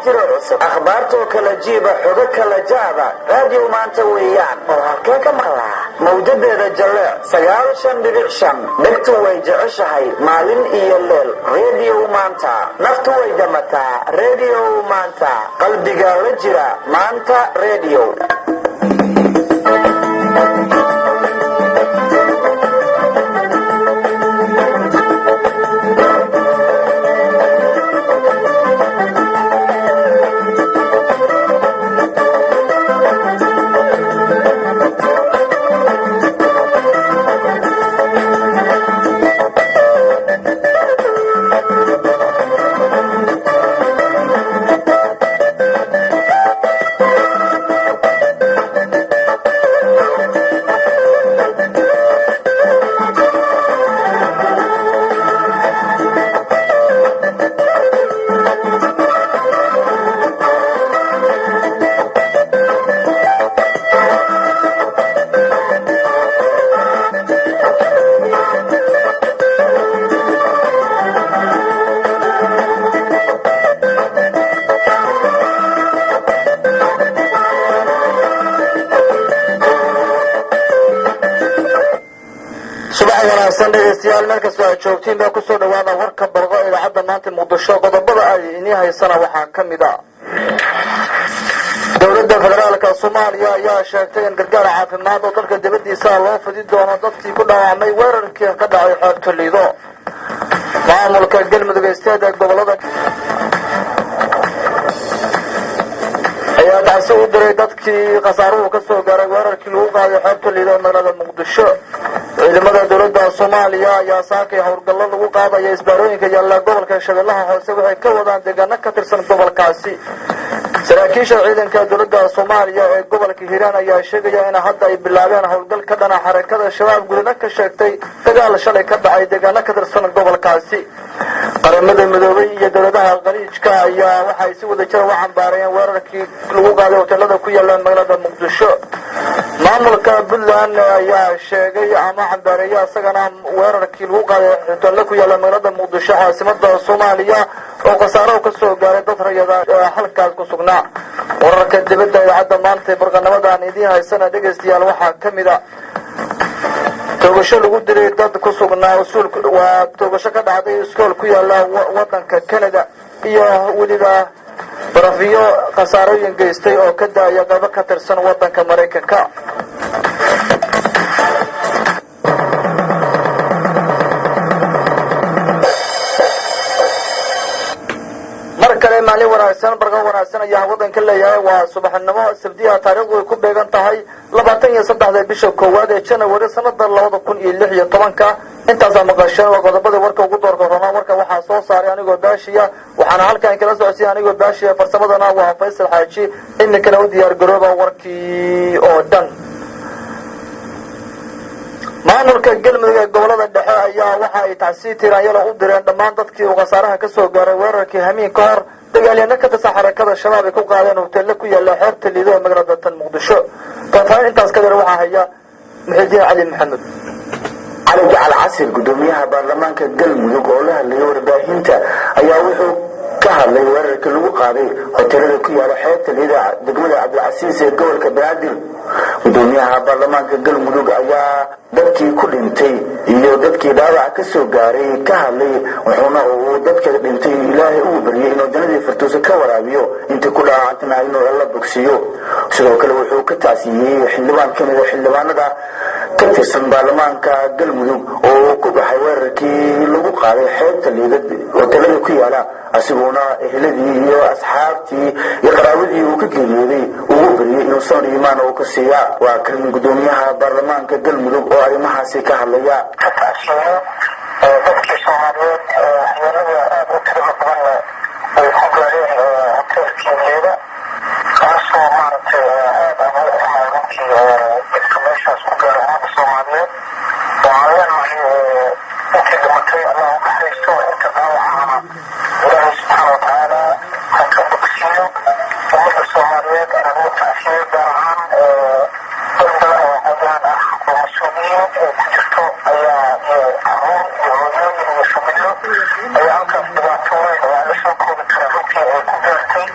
Jiro cusub, akhbaartoo kala jiiba, xogo kala jaada, Raadiyo Maanta weeyaan. Oo halkee ka maqlaa? Mawjadeeda jalleec 95.5. Dhegtu way jeceshahay maalin iyo leel Rediyo Maanta. Naftu way damataa Rediyo Maanta. Qalbiga la jira Maanta Rediyo. Subax wanaagsan, dhegaystayaal, meel kastoo aad joogtiin baa kusoo dhawaada warka barqo idaacadda Maanta Muqdisho. Qodobada ay inii haysana waxaa ka mid a: dowladda federaalka Soomaaliya ayaa sheegtay in gargaar caafimaad oo dalka dibadiisa loo fidi doono dadkii ku dhaawacmay weerarkii ka dhacay xeebta Liido. Maamulka Galmudug State ee gobolada ayaa tacsi u diray dadkii khasaaruhu ka soo gaaray weerarkii lagu qaaday xeebta Liido ee magaalada Muqdisho. Ciidamada dowladda Soomaaliya ayaa saakay howlgallo lagu qaadaya isbaarooyinka yaalla gobolka Shabeellaha Hoose waxay ka wadaan deegaano ka tirsan gobolkaasi. Saraakiisha ciidanka dowladda Soomaaliya ee gobolka Hiiraan ayaa sheegaya in hadda ay bilaabeen howlgal ka dhana Xarakada Shabaab, gudana ka sheegtay dagaal shalay ka dhacay deegaano ka tirsan gobolkaasi. Qaramada Midoobay iyo dowladaha Khaliijka ayaa waxay si wada jira u cambaarayeen weerarkii lagu qaaday hoteelada ku yaalla magaalada Muqdisho. Maamulka Puntland ayaa sheegay ama cambaareeyay isagana weerarkii lagu qaaday hoteelo ku yaalla magaalada Muqdisho, caasimada Soomaaliya, oo khasaaro ka soo gaaray dad rayada halkaas ku sugnaa. Wararka dibadda idaacadda maanta ee barqanimadan idiin haysana, dhegaystayaal, waxaa ka mid a toogasho lagu dilay dad ku sugnaa usuul, waa toogasho ka dhacday iskool ku yaala wadanka Canada, iyo weliba barafiyo khasaarooyin geystay oo ka daaya qaybo ka tirsan wadanka Maraykanka. Mar kale maalin wanaagsan, barqa wanaagsan ayaa hawadan ka leeyahay. Waa subaxnimo Sabdiya, taariikhdu ay ku beegan tahay 23-da bisha koowaad ee Janawari, sanada 2016-ka. Intaasaa maqasheen waa qodobadii warka ugu doorka roonaa. Warka waxaa soo saaray anigoo Baashiya, waxaana halkan kala socodsiya anigoo Baashiya, farsamadana waa Faysal Xaaji. Iminkana u diyaar garooba warkii oo dhan. Maamulka Galmudug ee gobolada dhexe ayaa waxa ay tacsiyi tiraanyalo u direen dhammaan dadkii uu khasaaraha ka soo gaaray weerarkii hamiin ka hor dagaalyahano ka tirsan Xarakada Shabaab ay ku qaadeen hoteello ku yaalla xeebta Liido ee magaalada tan Muqdisho. Faahfaahin intaas ka dheer waxaa haya Muxidiin Cali Maxamed. Cali Jacal Casir, gudoomiyaha baarlamaanka Galmudug oo la hadlayay warbaahinta, ayaa wuxuu ka hadlay weerarkii lagu qaaday hoteelada ku yaala xeebta Liida, degmada Cabdilcasiis ee gobolka Banaadir. Gudoomiyaha baarlamaanka Galmudug ayaa dadkii ku dhintay iyo dadkii dhaawaca ka soo gaaray ka hadlay, wuxuuna uu dadka dhintay Ilaahay ugu baryay inuu jannadii Firduusa ka waraabiyo, intii ku dhaawacantana inuu Alla bogsiiyo. Sidoo kale wuxuu ka tacsiyeyey xildhibaan ka mid a xildhibaanada ka tirsan baarlamaanka Galmudug oo uu ku baxay weerarkii lagu qaaday xeebta Liida hoteelada ku yaala, asiguna ehladii iyo asxaabtii iyo qaraabadii uu ka geeriyooday ugu baryay inuu samir iimaan uu ka siiya. Waa kan gudoomiyaha baarlamaanka Galmudug oo arrimahaasi ka hadlaya. Dadkii Soomaaliyeed waxyeelada aada u tirada badanna ay ku gaareen hoteelkii Liida, kaasoo maaragtay aada aan ugu xumaay runtii dhibka meeshaas ku gaaray ummadda Soomaaliyeed. Waxaan leenahay intii dhimatay Allah u naxariisto, inta dhaawacana Ilaahay subxaana watacaala ha ka bogsiiyo. Ummadda Soomaaliyeed aan ugu tacsiyo, gaar ahaan dad badan oo aqoonyahan ah oo mas-uuliyiin ay ku jirto ayaa, iyo caruur iyo hooyooyin iyo familo ayaa halkaas dhibaato weyn oo aan la soo koobi karin runtii ay ku gaartay.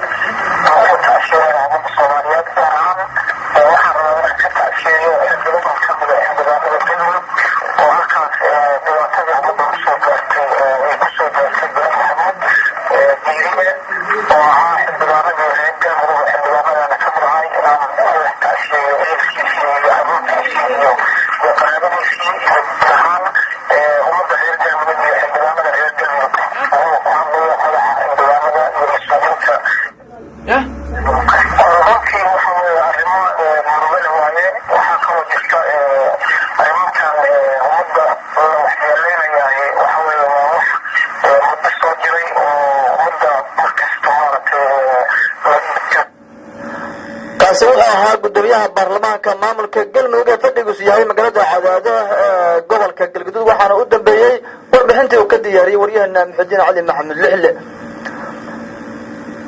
ahaa guddoomiyaha baarlamaanka maamulka Galmudug ee fadhigiisu yahay magaalada Cadaado ee gobolka Galgaduud, waxaana u dambeeyey warbixintii uu ka diyaariyey waryaheena Muxudiin Cali Maxamed Lixle.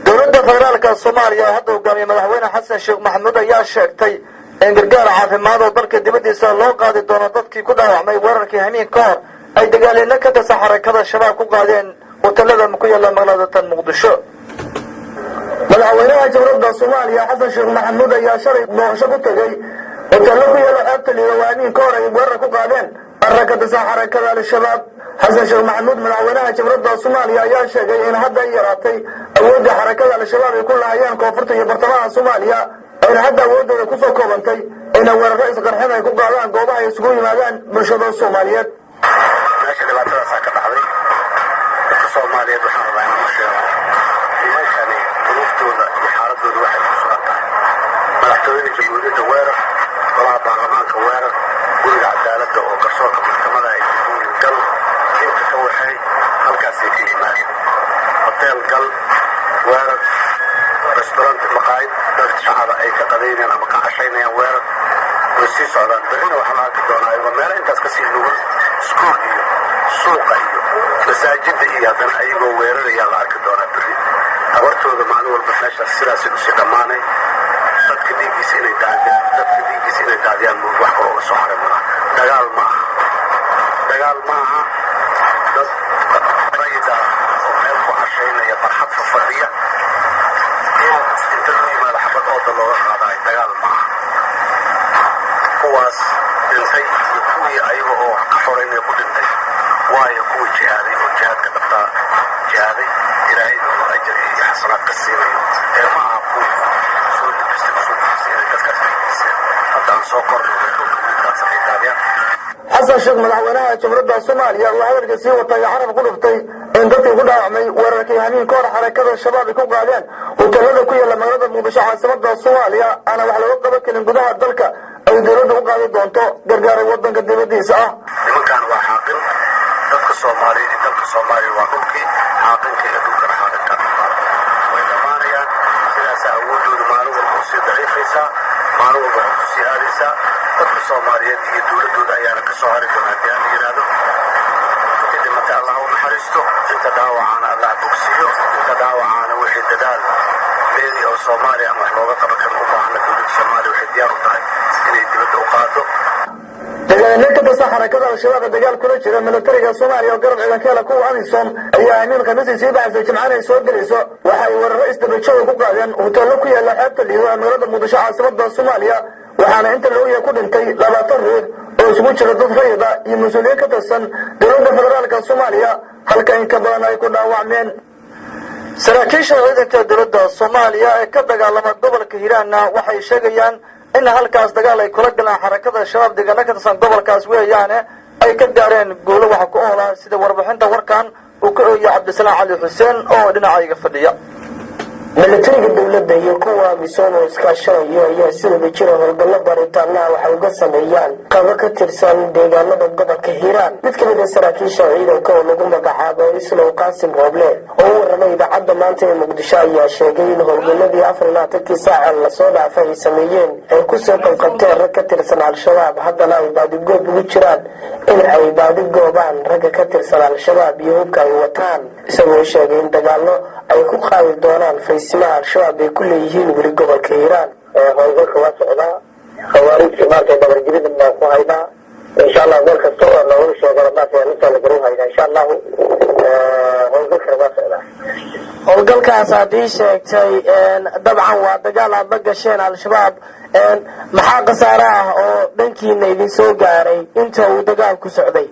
Dowladda federaalka Soomaaliya ee hadda hogaamiye Madaxweyne Xasan Sheekh Maxamuud ayaa sheegtay in gargaar caafimaad oo dalka dibaddiisa loo qaadi doono dadkii ku dhaawacmay weerarkii hamiin ka hor ay dagaalino ka tirsan Xarakada Shabaab ku qaadeen hotelada ku yaalla magaalada tan Muqdisho. Madaxweynaha Jamhuuriyadda Soomaaliya Xasan Sheekh Maxamuud ayaa shalay booqasho ku tegey hoteello ku yaalla xeebta Liido oo hamiin ka hor ay weerar ku qaadeen qarar ka tirsan Xarakada Al-Shabaab. Xasan Sheekh Maxamuud, madaxweynaha Jamhuuriyadda Soomaaliya, ayaa sheegay in hadda ay yaraatay awoodda Xarakada Al-Shabaab ay ku lahayeen koonfurta iyo bartamaha Soomaaliya, ayna hadda awooddooda kusoo koobantay inay weerarro isqarxin ay ku qaadaan goobaha ay isugu yimaadaan bulshada Soomaaliyeed. Meesha dhibaatadaasaa ka dhacday. Dadka Soomaaliyeed waxaan rabaa inaan u sheego nimankani duruuftooda iyo xaaladooda waxay ku sugan tahay. Madaxtooyada Jamhuuriyadda weerar, golaha baarlamaanka weerar, guriga cadaaladda oo garsoorka maxkamada ay yihiin gal, inta ka waxay halkaasay ka yimaadeen. Hoteel gal, weerar, restaurant, maqaayad dadka shacaba ay ka qadaynayaan ama ka cashaynayaan weerar. Way sii socdaan. Berrina waxaa la arki doonaa ayagoo meelo intaas kasii nugul, iskuul iyo suuqa iyo masaajidda iyo haddana ayagoo weerarayaa la arki doonaa berri. Tabartooda maalin walba meeshaas sidaasay usii dhammaanay. Dadka dhiiggiisa inay daadiyaan ma wax kaloo uga soo haray malaha. Dagaal maaha, dagaal maaha. Dad rayida oo meel ku cashaynaya, barxad fafadhiya, in inta loo yimaado xabad ooda looga qaadaay dagaal maaha. Kuwaas dhintay iyo kuwii ayaga oo ka xoraynaya ku dhintay, waayo kuwii jihaaday oo jihaadka dhabtaa jihaaday, Ilaahayna uu ajar iyo xasanaad ka siinayo, ee ma aha kuwii soo libistay, usoo libistay inay dadkaas dhiiggiisa haddaan soo korno dhulka wiilkaas ay daadiyaan. Xasan Sheekh, madaxweynaha Jamhuuriyadda Soomaaliya, oo hadalka sii watay, carab ku dhuftay in dadkii ku dhaawacmay weerarkii hamiin ka hor Xarakada Shabaab ay ku qaadeen hotelada ku yaalla magaalada Muqdisho, caasimada Soomaaliya, aana wax looga qaban karin gudaha dalka, ay dowladda u qaadi doonto gargaaray wadanka dibadiisa ah. Nimankan waa xaaqin. Dadka Soomaaliya iyo dalka Soomaaliya waa dhulkii xaaqinka iyo dhulkana xaaqinka way dhammaanayaan. Sidaasaa awooddooda maalin walba usii daciifaysaa, maalin walba waxay kusii aadaysaa. Dadka Soomaaliyeed iyo dowladdooda ayaana ka soo hari doona haddii aan la yidhaahdo. Inta dhimatay Allah u naxariisto, inta dhaawacaana Allah bogsiiyo, inta dhaawacaana wixii dadaal dheeri oo Soomaaliya ama wax looga qaban karin u baahana, dowladda Soomaaliya waxay diyaar u tahay inay dibadda u qaado. Dagaalino ka tirsan Xarakada Al-Shabaab ee dagaal kula jira militariga Soomaaliya oo garab ciidanka hela kuwa AMISOM ayaa amiin Khamiisii sii baxaysay, Jimcana ay soo gelayso, waxa ay weeraro isdabajooga ku qaadeen hoteello ku yaalla xeebta Liido ee magaalada Muqdisho, caasimada Soomaaliya, waxaana inta la ogyahay ku dhintay 20 ruux oo isugu jira dad rayida iyo mas-uuliyiin ka tirsan dowladda federaalka Soomaaliya, halka in ka badan ay ku dhaawacmeen. Saraakiisha ciidanka dowladda Soomaaliya ee ka dagaalama gobolka Hiiraanna waxay sheegayaan in halkaas dagaal ay kula galaan Xarakada Shabaab deegaano ka tirsan gobolkaas weeyaane ay ka gaareen guulo waxa ku oola, sida warbixinta warkan uu ka ooyay Cabdisalaam Cali Xuseen oo dhinacayga fadhiya. Milatariga dowladda iyo kuwa AMISOM oo iskaashanayo ayaa si wada jira howlgallo baaritaanaha waxay uga sameeyaan qaybo ka tirsan deegaanada gobolka Hiiraan. Mid ka mid a saraakiisha ciidanka oo lagu magacaabo Islow Qaasim Rooble oo u warramay idaacadda maanta ee Muqdisho ayaa sheegay in howlgalladii 24kii saaca lasoo dhaafay ay sameeyeen ay kusoo qabqabteen rag ka tirsan Al-Shabaab, haddana ay baadigoob ugu jiraan in ay baadigoobaan ragga ka tirsan Al-Shabaab iyo hubka ay wataan, isagoo sheegay in dagaallo ay ku qaadi doonaan faysimaha Al-Shabaab ay ku leeyihiin weli gobolka Hiiraan. Howlgalka waa socdaa. Khawaarijta maaragtay dabarjibida baan ku haynaa, insha Allah. Meel kasta oo noogu sheegana maaragtay arrintaa la garan haynaa, insha Allahu. Howlgalkana waa socdaa. Howlgalkaas aad ii sheegtay dabcan waa dagaal aad la gasheen Al-Shabaab. Maxaa khasaare ah oo dhankiina idin soo gaaray inta uu dagaalku socday?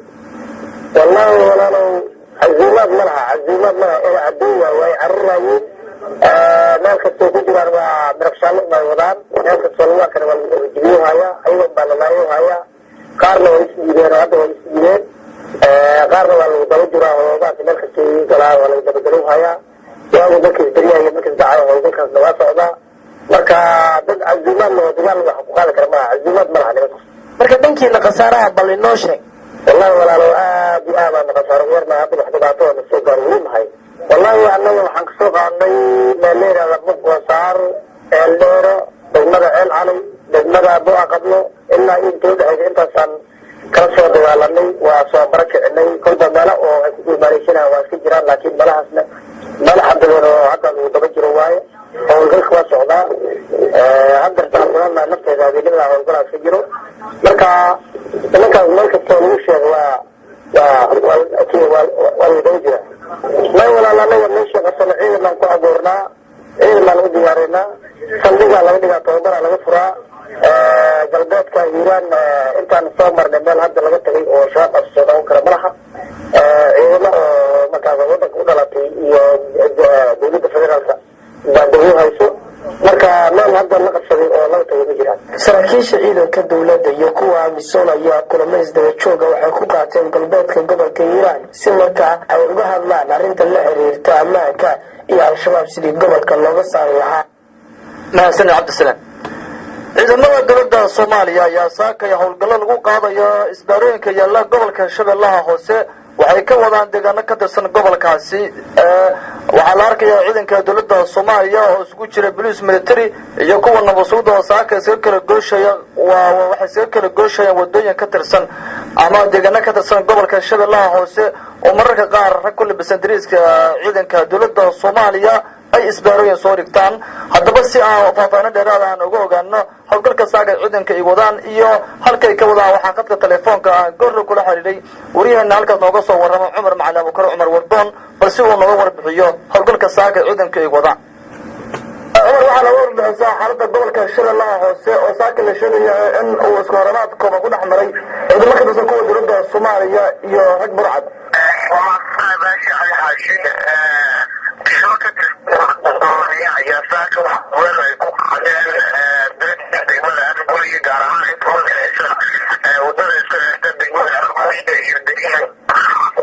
Wallahi walaalow, caziimaad ma laha, caziimaad ma laha. Ee cadowga way cararaayeen. Meel kastoo ku jiraan waa miraqshaalo bay wadaan. Meel kastoo lagu arkana waa lagu jibiyo hayaa, ayagoo baa la laayo hayaa. Qaarna way isdiideen oo hadda way isdiideen, qaarna waa lagu daba jiraa oo maarata meel kastoo galaa waa lagu dabagalow hayaa. Waagu markiis beryaha iyo markiis dhacayo howlgalkaasna waa socdaa. Marka dad caziimaad loo dagaal wax ku qaadi kara malaha, caziimaad ma laha nimankaas. Marka dhankiina khasaaraha bal inoo sheeg. Wallahi walaalo, aad iyo aad aan khasaaro yarna. Hadda wax dhibaato oo na soo gaaro weli mahay. Wallahi annaga waxaan kasoo qaadnay meel la yidhahda Muqwasaar, Eeldheero. Degmada Ceel Cali, degmada Bu'a Qablo, ilaa inta udhexaysa intaasaan kala soo dagaalanay, waa soo bara kicinay. Kolba meelo oo ay ku guulmaaleysanayaan waa iska jiraan, laakiin meelahaasna meelo xadidan oo hadda lagu daba jiro waaye. Howlgalka waa socdaa haddartaan badanna nafteeda habeenimada howlgalaa iska jiro. Marka nimankaas meel kastoo lagu sheego waa waa lagu daba jiraa. May walaal, anaga meesha qabsano ciidan baan ku abuurnaa, ciidan baan u diyaarinaa, saldhigaa laga dhigaa, tababaraa laga furaa. Galbeedka Hiiraan intaan soo marnay meel hadda laga tagay oo Shabaab afsoo noqon kara malaha. Ciidamo oo markaas wadanka u dhalatay iyo dowladda federaalka baa dawo hayso. Marka meel hadda la qabsaday oo laga tagay ma jiraan. Saraakiisha ciidanka dowladda iyo kuwa AMISOM ayaa kulamo isdaba jooga waxay ku qaateen galbeedka gobolka Hiiraan si markaa ay uga hadlaan arrinta la xiriirta ammaanka iyo Al-Shabaab sidii gobolka looga saari lahaa. Mahadsanid, Cabdisalaam. Ciidamada dowladda Soomaaliya ayaa saakaya howlgallo lagu qaadayo isbaarooyinka yaalla gobolka Shabeellaha Hoose waxay ka wadaan deegaano ka tirsan gobolkaasi. Waxaa la arkayaa ciidanka dowladda Soomaaliya oo isugu jira boliis, military iyo kuwa nabadsuuda oo saaka iskaga kala gooshaya, waxay iskaga kala gooshayaan wadooyin ka tirsan ama deegaano ka tirsan gobolka Shabeellaha Hoose, oo mararka qaar rag ku libisan dariiska ciidanka dowladda Soomaaliya ay isbaarooyin soo dhigtaan. Haddaba si aan faahfaahino dheeraada aan uga ogaano howlgalka saaka ciidanka ay wadaan iyo halkay ka wadaan, waxaan khadka telefoonka aan goorra kula xiriiray waryaheena halkaas nooga soo warramo, Cumar Macali Abukar, Cumar Wardoon, bal si uu nooga warbixiyo howlgalka saaka ciidanka ay wadaan. Cumar, waxaa nooga warbixisaa xaaladda gobolka Shabeellaha Hoose oo saaka la sheegaya in uu isku horamaad kooban ku dhex maray ciidamo ka tirsan kuwa dowladda Soomaaliya iyo rag burcad. Waa mahadsantahay, Baashi Cali Xaashi. Ciidamo ka tirsan Soomaaliya ayaa saaka wax weerar ay ku qaadeen beledka degmada Afgooye, gaar ahaan inta u dhexeysa wadada isku xirta degmada Afgooye iyo deegaanka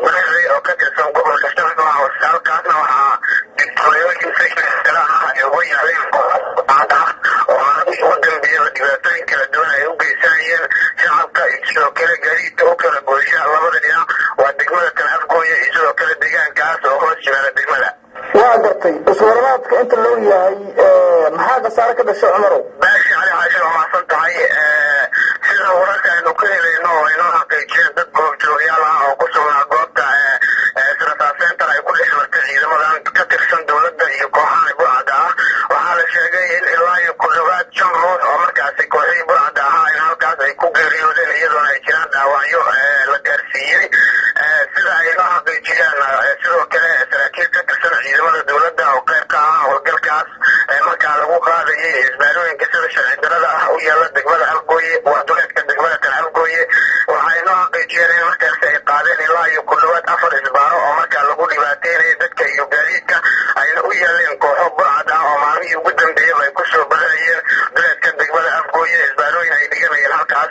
Mareerey oo ka tirsan gobolka Shabeellaha Hoose. Halkaasna waxaa dhibtooyooyin si kala ah ay uga yaaleen kooxo ah oo maalmihii ugu dambeeyaba dhibaatooyin kala duwan ay u geysanayeen shacabka iyo sidoo kale gaadiidka u kala goysha labada dhinac, waa degmada kala Afgooye iyo sidoo kale deegaankaas oo hoos yimaada degmada. Waa gartay. Iswaramaadka inta loo yahay, maxaa khasaare ka dhashay, Cumarow? Baashi Cali Xaashi, waa mahadsan tahay. Sida wararka aynu ka helayno oo inoo xaqiijiyeen dad goobjoogyaal ah oo ku sugnaa goobta srata center ay ku dhex martay ciidamadan ka tirsan dowladda iyo kooxaha burcadda ah, waxaa la sheegay in ilaa iyo ku dhawaad shan ruux oo markaasi kooxihii burcadda ahaa in halkaas ay ku geeriyoodeen, iyadoona ay jiraan dhaawacyo la gaarsiiyey, sida ay inoo xaqiijiyeen sidoo kale saraakiil ka tirsan ciidamada dowladda oo qayb ka ah howlgalkaas markaa lagu qaadayay isbaarooyinka sida sharci darada ah u yaala degmada Afgooye, waa duleedka degmada kale Afgooye. Waxay inoo xaqiijiyeen in markaasi ay qaadeen ilaa iyo ku dhawaad afar isbaaro oo markaa lagu dhibaateynaya dadka iyo gaadiidka, ayna u yaaleen kooxo burcad ah oo maalmihii ugu dambeeyaba ay kusoo badanayeen duleedka degmada Afgooye, isbaarooyin ay dhiganayeen halkaas.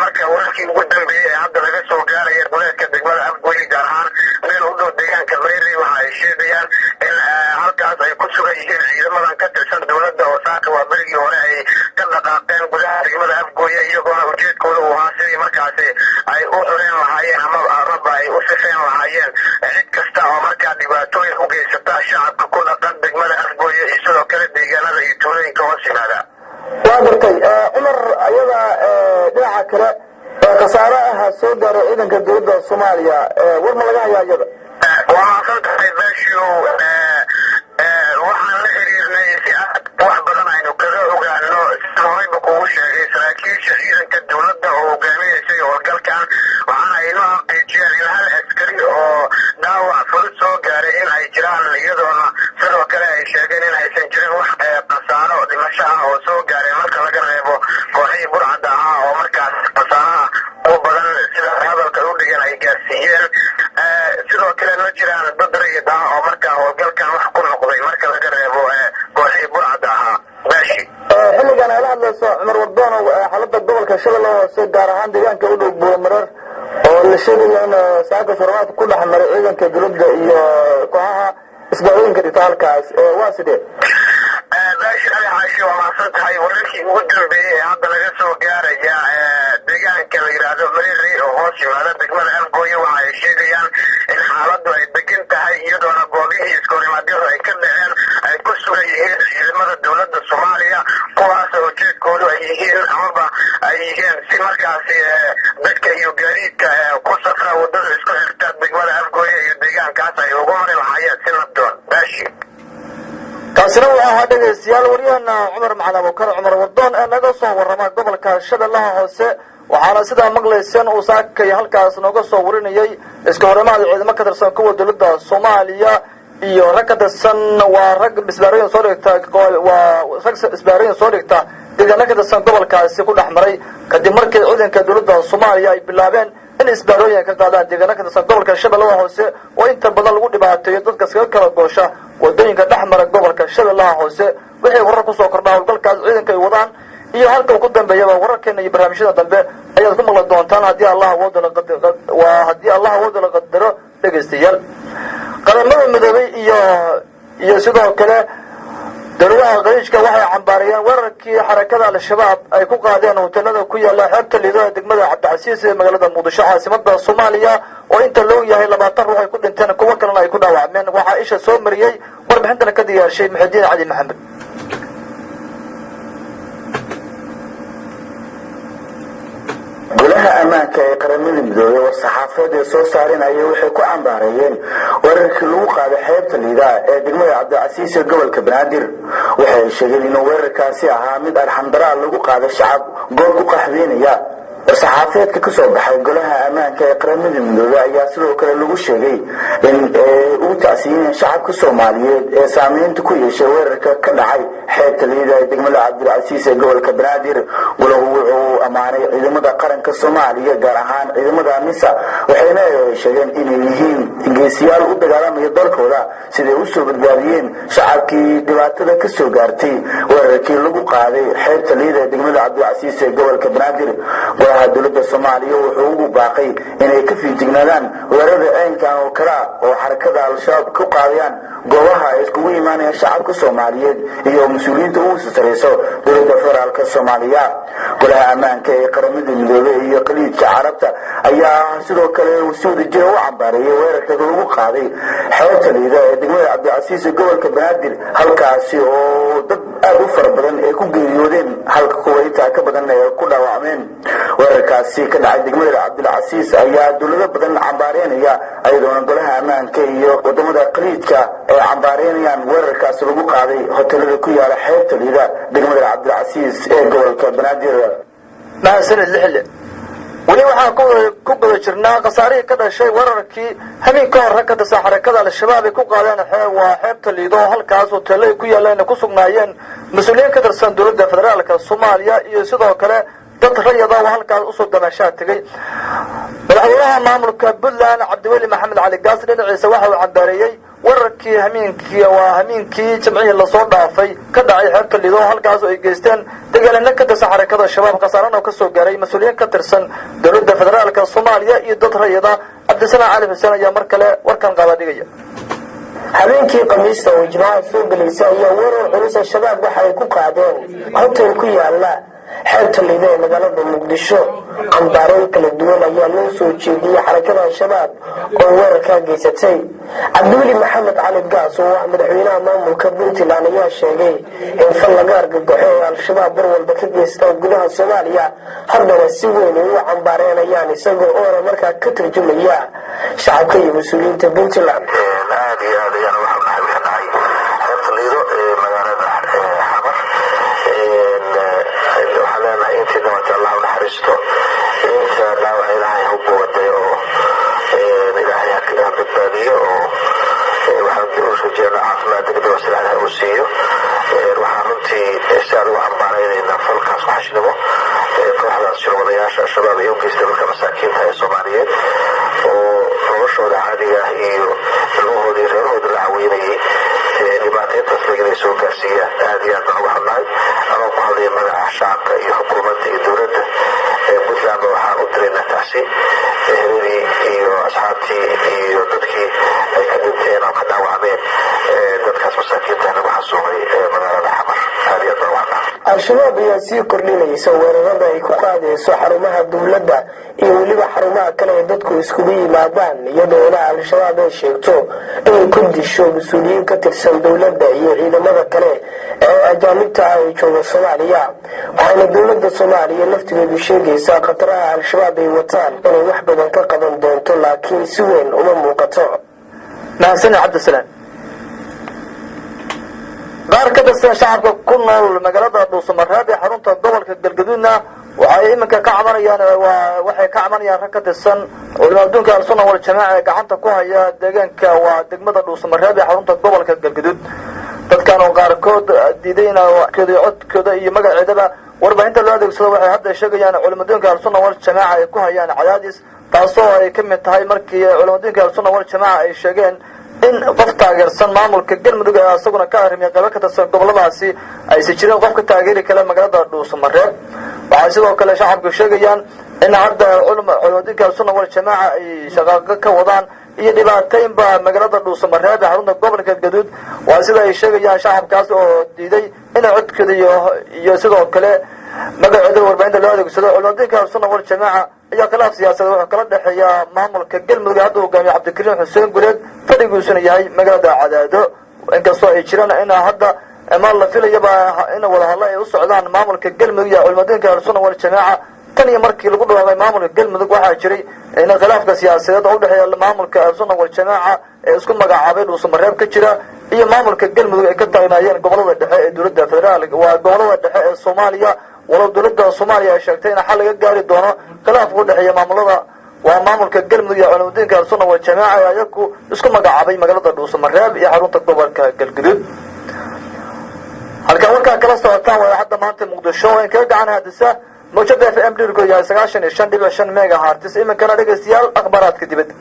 Marka wararkii ugu dambeeyey ee hadda laga soo gaaraya duleedka degmada Afgooye, gaar ahaan meel u dhow deegaanka Mareerey, waxa ay sheegayaan in halkaas ay ku sugan yihiin ciidamadan ka tirsan dowladda oo saaka waa berigii hore ay ka dhaqaaqeen gudaha degmada Afgooye, iyagoona ujeedkooda uu ahaa sidii markaasi ay u xureen lahaayeen ama amaba ay u sifeen lahaayeen cid kasta oo markaa dhibaatooyin u geysata shacabka ku dhaqan degmada Afgooye iyo sidoo kale deegaanada iyo tuulooyinka hoos yimaada. Waa gartay, Cumar. Ayada dhinaca kale khasaare aha soo gaaray ciidanka dowladda Soomaaliya, war ma laga hayaa iyada? Waa mahadsan tahay, Baashiyow. Waxaan la xiriirnay si aad wax badan aynu kaga ogaano, sida horeyba kugu sheegay, saraakiisha ciidanka dowladda oo hogaaminaysay howlgalkan, waxaana aynoo xaqiijiyeen in hal askari oo dhaawac fudud soo gaaray in ay jiraan, iyadoona sidoo kale ay sheegeen in aysan jirin wax khasaaro dhimasho ah oo soo gaaray, marka laga reebo kooxihii burcadda ahaa oo markaas khasaaraha ugu badan, sida hadalka u dhigan, ay gaarsiiyeen. Sidoo kale ma jiraan dad rayid ah oo markaa howlgalkan wax ku noqday, marka laga reebo kooxihii burcadda ahaa, Baashi. Xilligan ay la hadlayso, Cumar Wardoonow, xaalada gobolka Shabeelle Hoose, gaar ahaan deegaanka u dhow Buuramareer oo la sheegaya in saaka shurmaadka ku dhex maray ciidanka dowladda iyo kooxaha isbaarooyinka dhigta halkaas, waa sidee? Baashi Ali Xaashi, waa mahadsan tahay. Wararkii ugu dambeeyey ee hadda laga soo gaaraya deegaanka la yidhaahdo Mareerey oo hoos yimaada degmada Afgooye waxa ay sheegayaan in xaaladdu ay degan tahay, iyadoona goobihii iskorimaadyadu ay ka dhaceen ay ku sugan yihiin ciidamada dowladda Soomaaliya, kuwaas oo ujeedkooda Kaasina wuxuu ahaa, dhegaystayaal, waryaheena Cumar Macali Abukar, Cumar Wadoon, ee naga soo warrama gobolka Shabeellaha Hoose. Waxaana sidaa maqlayseen uu saakay halkaas nooga soo warinayay iska horimaad ciidamo ka tirsan kuwa dowladda Soomaaliya iyo rag ka tirsan, waa rag isbaarooyin soo dhigta, waa rag isbaarooyin soo dhigta deegaano ka tirsan gobolkaasi ku dhex maray, kadib markii ciidanka dowladda Soomaaliya ay bilaabeen in isbaarooyin ka qaadaan deegaano ka tirsan gobolka Shabeellada Hoose, oo inta badan lagu dhibaateeyo dadka iskaga kala goosha wadooyinka dhex mara gobolka Shabeellaha Hoose. Wixii warar kusoo kordhaa howlgalkaas ciidanka ay wadaan iyo halka uu ku dambeeyaba, wararkeena iyo barnaamijyada dambe ayaad ku maqli doontaan, haddii Allah awoodala, waa haddii Allah awoodala qadaro. Dhegaystayaal, Qaramada Midoobay iyo sidoo kale dowladaha Khaliijka waxay cambaariyeen weerarkii xarakada Al-Shabaab ay ku qaadeen hoteelada ku yaala xeebta Liido ee degmada Cabdicasiis ee magaalada Muqdisho, caasimada Soomaaliya, oo inta loo yahay 20 ruux ay ku dhinteen, kuwo kalena ay ku dhaawacmeen. Waxaa isha soo mariyey, warbixintana ka diyaarshay Muxidiin Cali Maxamed. Golaha Ammaanka ee Qaramada Midoobey war-saxaafadeed ee soo saareen ayay waxay ku cambaareeyeen weerarkii lagu qaaday xeebta Liidaa ee degmada Cabdicasiis ee gobolka Banaadir. Waxay sheegeen inuu weerarkaasi ahaa mid arxamdaraa lagu qaaday shacab goob ku qaxweynaya. War-saxaafeedka ka soo baxay Golaha Ammaanka ee Qaramada Midoobey ayaa sidoo kale lagu sheegay in ugu tacsiiyeen shacabka Soomaaliyeed ee saameynta ku yeeshay weerarka ka dhacay xeebta Liida ee degmada Cabdilcasiis ee gobolka Banaadir. Golahu wuxuu ammaanay ciidamada qaranka Soomaaliya, gaar ahaan ciidamada MISA, waxayna sheegeen inay yihiin geesiyaal u dagaalamaya dalkooda, siday u soo badbaadiyeen shacabkii dhibaatada ka soo gaartay weerarkii lagu qaaday xeebta Liida ee degmada Cabdilcasiis ee gobolka Banaadir. Golaha dowladda Soomaaliya wuxuu ugu baaqay inay ka fiijignaadaan weerarada ceynkan oo kalea oo xarakada Al-Shabaab ku qaadayaan goobaha ay iskugu imaanayaan shacabka Soomaaliyeed iyo mas-uuliyiinta ugu sarreyso dowladda federaalka Soomaaliya. Golaha Ammaanka ee Qaramada Midoobey iyo Khaliijka Carabta ayaa sidoo kale si wadajira u cambaareeyay weerarka lagu qaaday xeebta Liida ee degmada Cabdicasiis ee gobolka Banaadir, halkaasi oo dad aada u fara badan ay ku geeriyoodeen, halka kuwa intaa ka badan ay ku dhaawacmeen. Weerarkaasi ka dhacay degmada Cabdilcasiis ayaa dowlado badan cambaareynaya, ayadoona Golaha Ammaanka iyo wadamada Khaliijka ay cambaareynayaan weerarkaasi lagu qaaday hotelada ku yaala xeebta Liida degmada Cabdilcasiis ee gobolka Banaadir. Mahadsanid Lixle. Weli waxaan ku guda jirnaa khasaarihii ka dhashay weerarkii habeen ka hor rag ka tirsan xarakada Al-Shabaab ay ku qaadeen, waa xeebta Liido, halkaas hoteello ay ku yaaleen ku sugnaayeen mas-uuliyiin ka tirsan dowladda federaalka Soomaaliya iyo sidoo kale dad rayada oo halkaas usoo damashaa tegey. Madaxweynaha maamulka Puntland, Cabdiweli Maxamed Cali Gaas, dhinaciisa waxa uu cambaareeyey weerarkii hamiinkii, waa hamiinkii Jimcihii lasoo dhaafay, ka dhacay xeebta Liido, halkaas oo ay geysteen dagaalano ka tirsan xarakada Shabaab, khasaarana oo kasoo gaaray mas-uuliyiin ka tirsan dowladda federaalka Soomaaliya iyo dad rayada. Cabdisalaan Cali Xuseen ayaa mar kale warkan qaada dhigaya. Habeenkii Khamiista oo Jimcaha soo gelaysa ayaa weerar culus Al-Shabaab waxa ay ku qaadeen hotel ku yaala xeebta Liida ee magaalada Muqdisho. Cambaareyn kala duwan ayaa loo soo jeediyey xarakada Al-Shabaab oo weerarkaa geysatay. Cabdiweli Maxamed Cali Gaas, oo ah madaxweynaha maamulka Puntland, ayaa sheegay in fal laga argagaxo ee Al-Shabaab mar walba ka geystaan gudaha Soomaaliya, haddana si weyn ay u cambaareynayaan, isagoo oona markaa ka turjumaya shacabka iyo mas-uuliyiinta Puntland. Aad iyo aad ayaan waxaa nahay wixii dhacay xeebta Liido ee magaalada Xamar. Waxaan leenahay intii dhimatay Allah u naxariisto, inta dhaawac Ilaahay ha buwaday oo Ilaahay ha badbaadiyo, oo waxaan u rajeynaa caafimaad degdeg oo silaaha uu siiyo. Waxaan runtii si aad ugu cambaaraynaynaa falkaas waxashnimo kooxdaas shirwadayaasha Al-Shabaab ay u geystay dadka masaakiinta ee Soomaaliyeed oo noloshooda caadiga ah iyo ilmahooda iyo reerahooda la caweynayay, dhibaateyntaas inay soo gaarsiiyaan. Aad iyo aad baan uga hadlahay anoo ku hadlaya magaca shacabka iyo xukuumadda iyo dowladda Puntlandba. Waxaan u diraynaa tacsi eheladii iyo asxaabtii iyo dadkii ay ka dhinteen oo ka dhaawacmeen dadkaas masaakiinta lagu xasuuqay magaalada Xamar. Aad iyo aad baan uga hadlahay. Al-Shabaab ayaa sii kordhinaysa weerarada ay ku qaadayso xarumaha dowladda iyo weliba xarumaha kale ee dadku iskugu yimaadaan, iyadoona Al-Shabaab ay sheegto inay ku disho mas-uuliyiin ka tirsan dowladda iyo ciidamada kale ee ajaanibta ah ay jooga Soomaaliya. Waxaana dowladda Soomaaliya laftigeedu sheegaysaa khataraha Al-Shabaab ay wataan inay wax badan ka qaban doonto, laakiin si weyn uma muuqato. Mahadsanid, Cabdisalaam. Qaar Qaar ka tirsan shacabka ku nool magaalada Dhuusamareeb ee xarunta gobolka Galgaduudna waxay iminka ka cabanayaan, waxay ka cabanayaan rag ka tirsan culimo adduunka Ahlusunna Waljamaaca ee gacanta ku haya deegaanka, waa degmada Dhuusamareeb ee xarunta gobolka Galgaduud. Dadkan oo qaarkood diiday in codkooda iyo magaceedaba warbaahinta loo adeegsado, waxay hadda sheegayaan culimadoonka Ahlusunna Waljamaaca ay ku hayaan cadaadis, taasoo ay ka mid tahay markii culimadoonka Ahlusunna Waljamaaca ay sheegeen in qof taageersan maamulka Galmudug ee isaguna ka arrimiyay qaybo ka tirsan goboladaasi aysan jirin qof ka taageeri kale magaalada Dhuusamareeb. Waxay sidoo kale shacabku sheegayaan in hadda culimadoonka Ahlusunna Waljamaaca ay shaqaaqo ka wadaan iyo dhibaataynba magaalada Dhuusamareeb ee xarunta gobolka Gaduud. Waa sida ay sheegayaan shacabkaas oo diiday inay codkooda iyo sidoo kale magacooda warbaahinta loo adeegsado. Culimadoonka Ahlusunna Waljamaaca ayaa khilaaf siyaasadeed wuxuu kala dhexeeya maamulka Galmudug hadda hogaamiye Cabdikariim Xuseen Guleed, fadhiguusuna yahay magaalada Cadaado, inkastoo ay jiraan in hadda ama la filayaba in wadahadlo ay u socdaan maamulka Galmudug iyo culimadoonka Ahlusunna Waljamaaca. Tan iyo markii lagu dhawaaqay maamulka Galmudug, waxaa jiray in khilaafka siyaasadeed oo udhexeeya maamulka Ahlusunna Waljamaaca ee isku magacaabay Dhuusamareeb ka jira iyo maamulka Galmudug ay ka taagnaayeen gobolada dhexe ee dowladda federaal, waa gobolada dhexe ee Soomaaliya, walow dowladda Soomaaliya ay sheegtay in xal laga gaari doono khilaafka udhexeeya maamulada, waa maamulka Galmudug iyo culimadoonka Ahlusunna Waljamaaca ee ayagu isku magacaabay magaalada Dhuusamareeb iyo xarunta gobolka Galgaduud. Halkaan warkaa kala socotaan waa hadda maanta Muqdisho oo in kaga gacan hadisa mawjada FM dhirko yahay 95.5 megahertz. Iminkana dhegeystayaal, akhbaaraadka dibadda.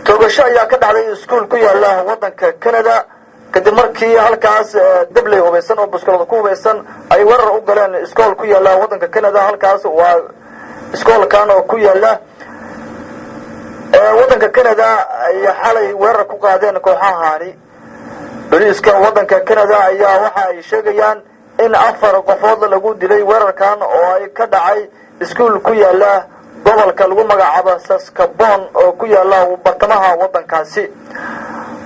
Toogasho ayaa ka dhacday iskuul ku yaala wadanka Canada, kadib markii halkaas dabley hubaysan oo buskulada ku hubaysan ay weerar u galeen iskool ku yaala wadanka Canada. Halkaas waa iskoolkan oo ku yaala wadanka Canada ay xalay weerar ku qaadeen kooxahaani. Boliiska wadanka Canada ayaa waxa ay sheegayaan in 4 qofood lagu dilay weerarkan oo ay ka dhacay iskuul ku yaala gobolka lagu magacaabo Saskatchewan oo ku yaala bartamaha wadankaasi.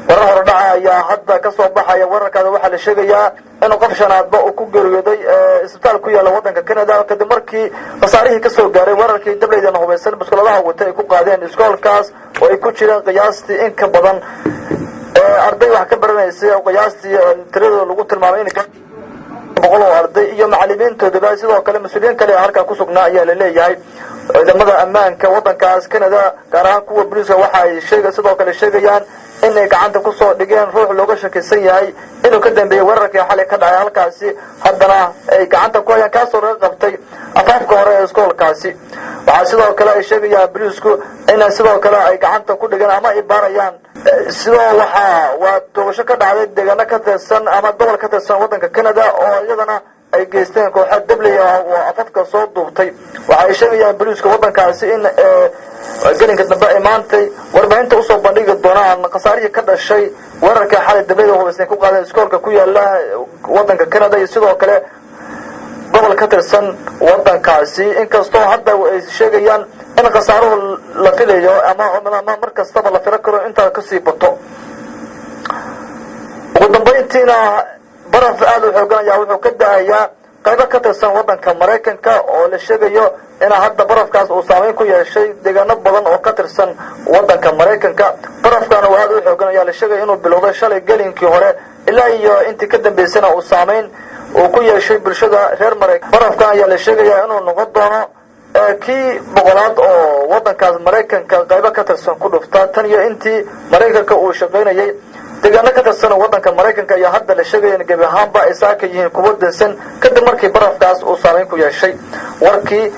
Warar hordhaca ayaa hadda ka soo baxaya weerarkaas. Waxaa la sheegayaa in qof shanaadba uu ku geeriyooday isbitaal ku yaala wadanka Canada, kadib markii khasaarihii kasoo gaaray weerarkii dableydan hubaysan buskuladaha watay ay ku qaadeen iskoolkaas, oo ay ku jireen qiyaastii in ka badan arday wax ka baranaysay, oo qiyaastii tiradooda lagu tilmaamay in 100 oo arday iyo macalimiintoodaba, sidoo kale mas-uuliyiin kale halkaa ku sugnaa ayaa la leeyahay. Ciidamada ammaanka wadankaas Canada, gaar ahaan kuwa booliiska, waxa ay sidoo kale sheegayaan inay gacanta kusoo dhigeen ruux looga shakisan yahay inuu ka dambeeyey weerarkii xalay ka dhacay halkaasi, haddana ay gacanta ku hayaan, kaasoo laga qabtay afaafka hore ee iskoolkaasi. Waxaa sidoo kale ay sheegayaan booliisku in sidoo kale ay gacanta ku dhigeen ama ay baarayaan. Sidoo waxaa waa toogasho ka dhacday deegaano ka tirsan ama gobol ka tirsan wadanka Canada, oo iyadana ay geysteen kooxa dabley ah oo afafka soo duubtay. Waxa ay sheegayaan booliiska wadankaasi in gelinka dambe ay maantay warbaahinta usoo bandhigi doonaan khasaarihii ka dhashay weerarka xalay dableyda hubaysan ku qaadeen iskoolka ku yaala wadanka Canada iyo sidoo kale gobol ka tirsan wadankaasi, inkastoo hadda ay sheegayaan in khasaaruhu la filayo ama mar kastaba la filo karo intaa kasii bato. Ugu dambayntiina, baraf aada u xoogan ayaa wuxuu ka da-ayaa qaybo ka tirsan wadanka Maraykanka, oo la sheegayo in hadda barafkaas uu saameyn ku yeeshay deegaano badan oo ka tirsan wadanka Maraykanka. Barafkan oo aada u xoogan ayaa la sheegaya inuu bilowday shalay gelinkii hore, ilaa iyo intii ka dambeysana uu saameyn uu ku yeeshay bulshada reer Maraykan. Barafkan ayaa la sheegayaa inuu noqon doono kii 100aad oo wadankaas Maraykanka qaybo ka tirsan ku dhufta tan iyo intii Maraykanka uu shaqaynayay. Deegaano ka tirsan wadanka Maraykanka ayaa hadda la sheegaya in gebi ahaanba ay saaka yihiin kuwo dansan, kadib markii barafkaas uu saameyn ku yeeshay. Warkii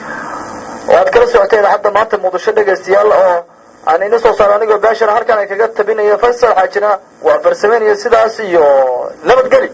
waad kala socoteen idaacadda maanta Muqdisho, dhegaystayaal, oo aan ina soo saaro anigoo Baashir, halkan ay kaga tabinaya, Faysal Xaajina waa farsameynaya. Sidaas iyo nabadgeli.